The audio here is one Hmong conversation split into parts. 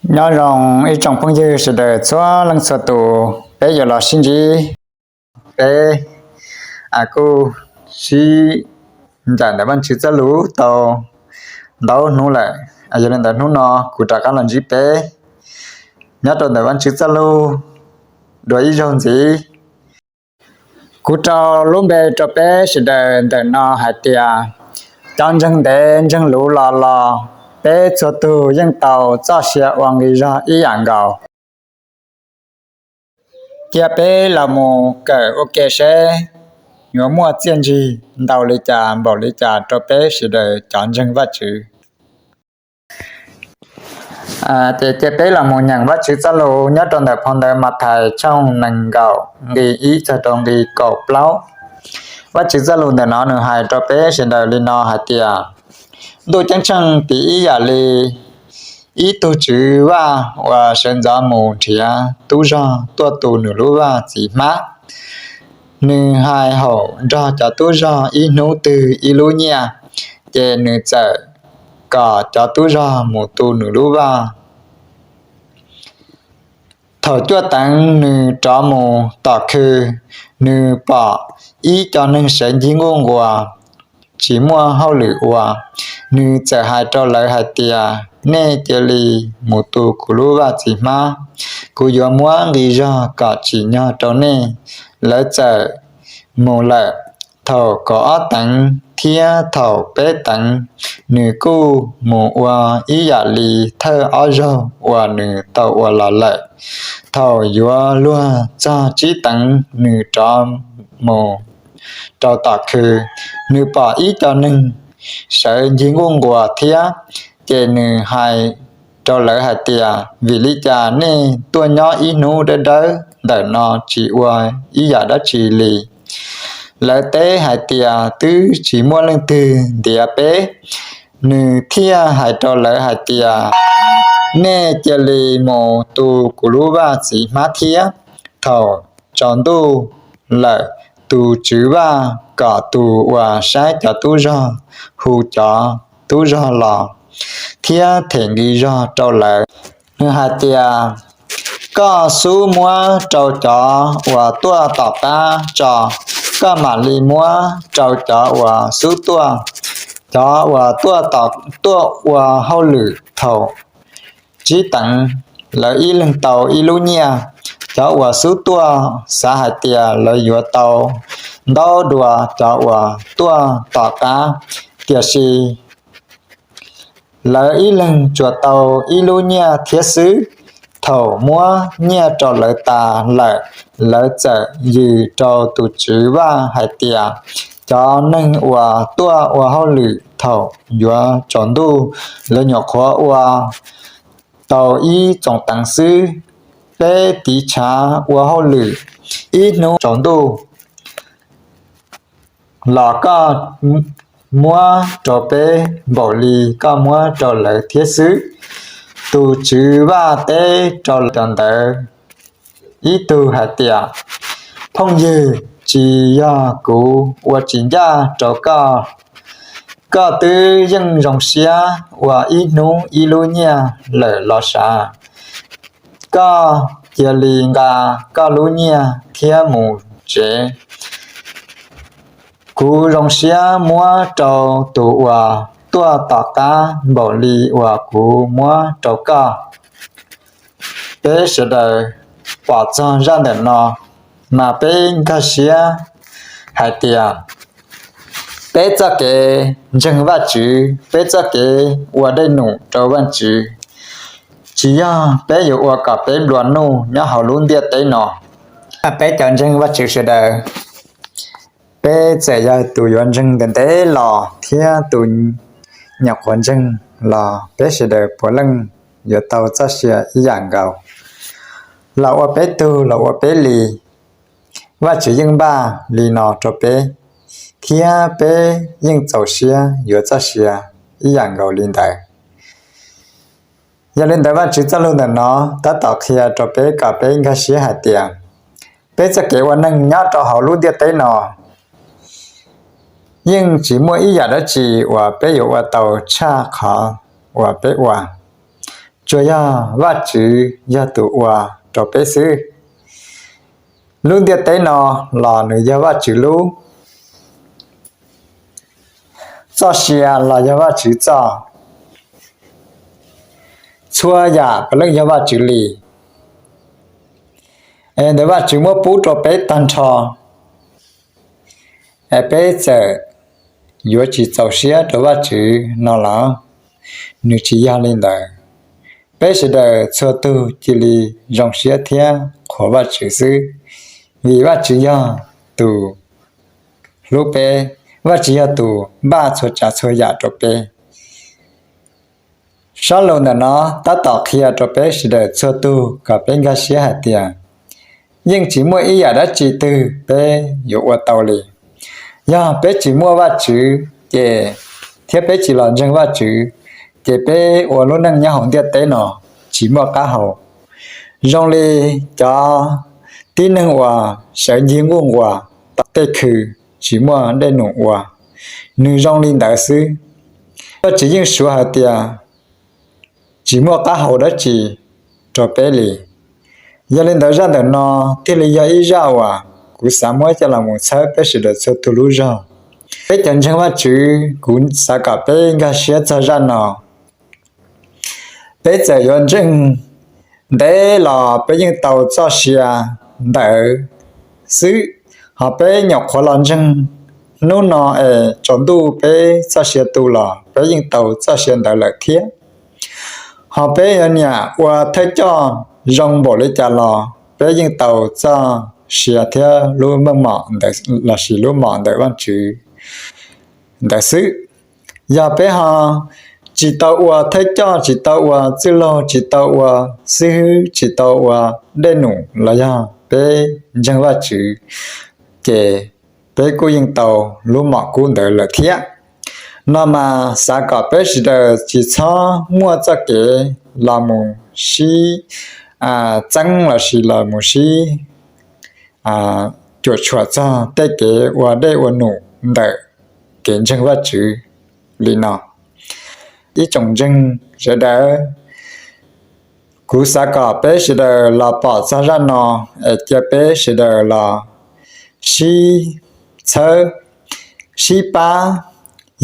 Nyob zoo ib tsoom phooj ywg sawv daws txhua leej txhua tus, peb yuav los sib ntsib. Peb kuj sib ncaim ntawm Vajtswv txoj lus tau ntau hnub lawm, yog li ntawd hnub no kuv rov qab los ntsib peb nyob rau ntawm Vajtswv txoj lus dua ib zaug ntxiv. Kuv rau lub npe rau peb sawv daws ntawm no hais tias, cov ntseeg ntev ntseeg luv los los, peb txhua tug yeej tau txoj sia ua nqi zog ib yam nkaus. Cia peb los mus kawm ua ke seb yuav muaj txiaj ntsig ntau li cas npaum li cas rau peb sawv daws cov ntseeg Vajtswv. Ces cia peb los mus nyeem Vajtswv txoj lus nyob rau ntawm phau ntawv Mathais tshooj nees nkaum nqi ib txog rau nqi kaum plaub. Vajtswv txoj lus ntawm no nws hais rau peb sawv daws li no hais tias, ntuj ceeb tsheej piv ib yam li ib tug tswv vaj uas sawv ntxov mus nrhiav tub zog tuaj tu nws lub vaj txiv hmab. Nws hais haum nrog cov tub zog ib hnub twg ib lub nyiaj, ces nws txawm kom cov tub zog mus tu nws lub vaj. Thaum cuaj teev nws rov mus tom khw, nws pom ib co neeg sawv ncig nkuj nquas, tsis muaj hauj lwm ua. Nws txawm hais rau lawv hais tias, nej cia li mus tu kuv lub vaj txiv hmab, kuv yuav muab nqi zog kom tsim nyog rau nej. Lawv txawm mus lawm. Thaum kaum ob teev thiab thaum peb teev, nws kuj mus ua ib yam li thawj ob zaug uas nws tau ua los lawm. Thaum yuav luag txog tsib teev, nws rov mus rau tom khw, nws pom ib co neeg sawv ncig nkuj nquas thiab, ces nws hais rau lawv hais tias, vim li cas nej tuaj nyob ib hnub dawb dawb ntawm no tsis ua ib yam dab tsi li? Lawv teb hais tias, twb tsis muaj leej twg ntiav peb. Nws thiaj hais rau lawv hais tias, nej cia li mus tu kuv lub vaj txiv hmab thiab. Thaum tsaus ntuj lawm, tus tswv vaj kom tus uas saib cov tub zog hu cov tub zog los thiab them nqi zog rau lawv. Nws hais tias, koj xub muab rau cov uas tuaj tom qab tso, koj mam li muab rau cov uas xub tuaj. Cov uas tuaj ua hauj lwm thaum tsib teev, lawv ib leeg tau ib lub nyiaj. Cov uas xub tuaj xav hais tias lawv yuav tau ntau dua cov uas tuaj tom qab, tiam sis lawv ib leeg tsuas tau ib lub nyiaj thiab xwb. Thaum muab nyiaj rau lawv tas lawm, lawv txawm yws rau tus tswv vaj hais tias, cov neeg uas tuaj ua hauj lwm thaum yuav tsaus ntuj, lawv nyuam qhuav ua tau ib txoos teev xwb. Peb tiv tshav ua hauj lwm ib hnub tsaus ntuj los koj muab rau peb npaum li koj muab rau lawv thiab xwb. Tus tswv vaj teb rau cov ntawd ib tug hais tias, phooj ywg, tsis yog kuv ua tsis ncaj rau koj. Koj twb yeej zoo siab ua ib hnub ib lub nyiaj lawm los sav? Koj cia li nqa koj lub nyiaj thiab mus tsev. Kuv zoo siab muab rau tus uas tuaj tom qab npaum li uas kuv muab rau koj. Peb sawv daws pom txog zaj ntawm no, mas peb nkag siab hais tias peb txoj kev ntseeg Vajtswv, peb txoj kev ua dej num rau Vajtswv, tsis yog peb yuav ua kom peb nplua nuj nyob hauv lub ntiaj teb no. Peb cov ntseeg Vajtswv sawv daws, peb txawm yog tus yuav ntseeg ntev ntev los thiab tus nyuam qhuav ntseeg los, peb sawv daws puav leej yuav tau txoj sia ib yam nkaus. Los ua peb tug los ua peb li, Vajtswv yeej npaj li no rau peb, thiab peb yeej txaus siab yuav txoj sia ib yam nkaus li ntawd. Yog li ntawd, Vajtswv txoj lus ntawm no tab tom qhia rau peb kom peb nkag siab hais tias peb txoj kev ua neej nyob rau hauv lub ntiaj teb no yeej tsis muaj ib yam dab tsi uas peb yuav ua tau tshaj qhov uas peb ua. tsuas yog Vajtswv yog tus ua rau peb xwb. Lub ntiaj teb no los nws yog Vajtswv lub, txoj sia los yog Vajtswv txoj, txhua yam puav leej yog Vajtswv li. Es ntawd Vajtswv muab pub rau peb tag nrho, es peb txawm yuav tsis txaus siab rau Vajtswv no los nws tsis yog li ntawd. Peb sawv daws txhua tug cia li zoo siab thiab qhuas Vajtswv xwb, vim Vajtswv yog tus hlub peb, Vajtswv yog tus npaj txhua tsav txhua yam rau peb. Sab laug ntawm no tab tom qhia rau peb sawv daws txhua tug kom peb nkag siab hais tias yeej tsis muaj ib yam dab tsi twg peb yuav ua tau li. Yog peb tsis muaj Vajtswv ces, thiab peb tsis los ntseeg Vajtswv, ces peb ua lub neej nyob hauv ntiaj teb no tsis muaj qab hau. Zoo li cov tib neeg uas sawv ncig nquj nquas tom tej khw tsis muaj dej num ua, nws zoo li ntawd xwb. Vajtswv yeej suav hais tias tsis muaj qab hau dab tsi rau peb li. Yog li ntawd zaj ntawm no thiaj li yog ib zaj uas kuv xav muab coj los mus txhawb peb sawv daws txhua tus lub zog. Peb cov ntseeg Vajtswv, kuv xav kom peb nkag siab txog zaj no. Peb txawm yuav ntseeg ntev los peb yeej tau txoj sia ntawd xwb, ho peb nyuam qhuav los ntseeg hnub no es tsaus ntuj peb txoj sia tu los peb yeej tau txoj sia ntawd lawm thiab. Ho peb yuav niam ua thawj coj zoo npaum li cas los peb yeej tau txoj sia thiab lub meej mom lossis lub mom ntawm Vajtswv ntawd xwb. Yog peb ho tsis tau ua thawj coj, tsis tau ua txwj laug, tsis tau ua xib hwb, tsis tau ua dej num los yog peb ntseeg Vajtswv, ces peb kuj yeej tau lub mom kub ntawd lawm thiab. No mas xav kom peb sawv daws tsis txhob muaj txoj kev los mus sib txeeb lossis los mus sib cuam tshuam txog tej kev ua dej ua num ntawm kev ntseeg Vajtswv li no. Ib tsoom ntseeg sawv daws, kuv xav kom peb sawv daws los pom txog zaj no es cia peb sawv daws los sib txhawb, sib pab.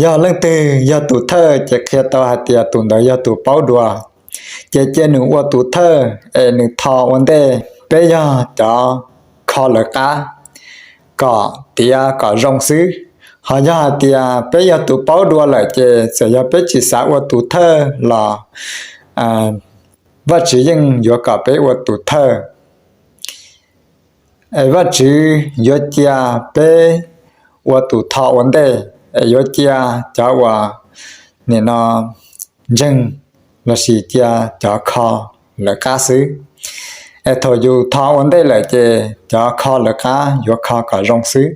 Yog leej twg yog tus thawj ces qhia tau hais tias tus ntawd yog tus paub dua, ces cia nws ua tus thawj es nws tho ua ntej, peb yog cov kho lawv qab kom tiav kom zoo xwb. Ho yog hais tias peb yog tus paub dua lawm ces txawm yog peb tsis xav ua tus thawj los Vajtswv yeej yuav kom peb ua tus thawj. Es Vajtswv yuav cia peb ua tus tho ua ntej, es yuav cia cov uas nim no ntseeg lossis cia cov kho lawv qab xwb. Es thaum yus tho ua ntej lawm ces cov kho lawv qab yuav kho kom zoo xwb.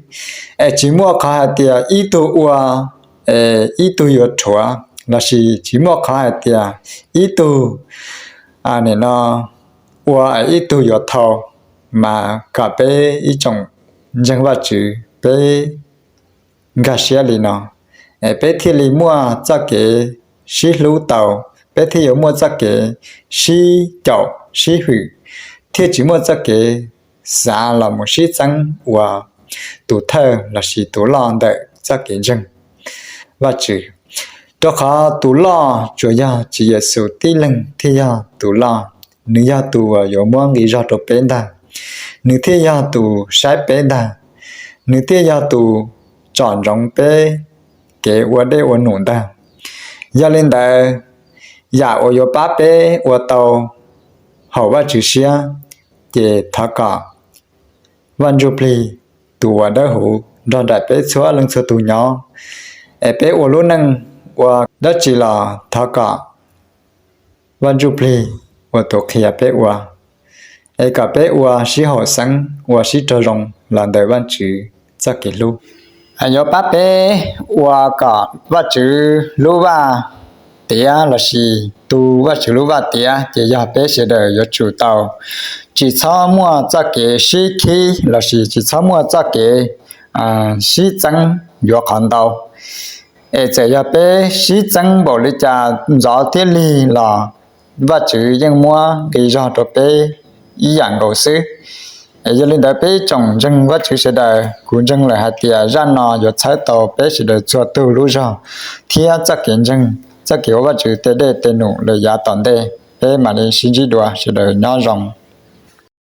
Es tsis muaj qhov hais tias ib tug ua es ib tug yuav rhuav, lossis tsis muaj qhov hais tias ib tug nim no ua es ib tug yuav thau. Mas kom peb ib tsoom ntseeg Vajtswv peb nkag siab li no, es peb thiaj li muaj txoj kev sib hlub tau, peb thiaj yuav muaj txoj kev sib caum sib hwm, thiaj tsis muaj txoj kev xav los mus sib txeeb ua tus thawj lossis tus loj ntawm txoj kev ntseeg Vajtswv. Rau qhov tus loj tsuas yog Tswv Yexus tib leeg thiaj yog tus loj, nws yog tus uas yuav muab nqi zog rau peb ntag, nws thiaj yog tus saib peb ntag, nws thiaj yog tus tsom ntsoov peb kev ua dej ua num ntag. Yog li ntawd, yam uas yuav pab peb ua tau haum Vajtswv siab, ces thov kom Vaj Ntsujplig tus uas dawb huv nrog nraim peb txhua leej txhua tus nyob, es peb ua lub neej ua dab tsi los thov kom Vaj Ntsujplig ua tus qhia peb ua, es kom peb ua sib haum xeeb, ua sib raug zoo los ntawm Vajtswv txoj kev hlub. Yuav pab peb ua kom Vajtswv lub vaj tiav lossis tu Vajtswv lub vaj tiav, ces yog peb sawv daws yuav tsum tau tsis txhob muaj txoj kev sib khib lossis tsis txhob muaj txoj kev sib txeeb yuav qhov ntau. Es txawm yog peb sib txeeb npaum li cas ntxov thiab lig los Vajtswv yeej muab nqi zog rau peb ib yam nkaus xwb. Yog li ntawd peb tsoom ntseeg Vajtswv sawv daws, kuv ntseeg lawm hais tias zaj no yuav txhawb tau peb sawv daws txhua tus lub zog thiab txoj kev ntseeg, txoj kev ua Vajtswv tej dej tej num lawm yav tom ntej. Peb mam li sib ntsib dua, sawv daws nyob zoo.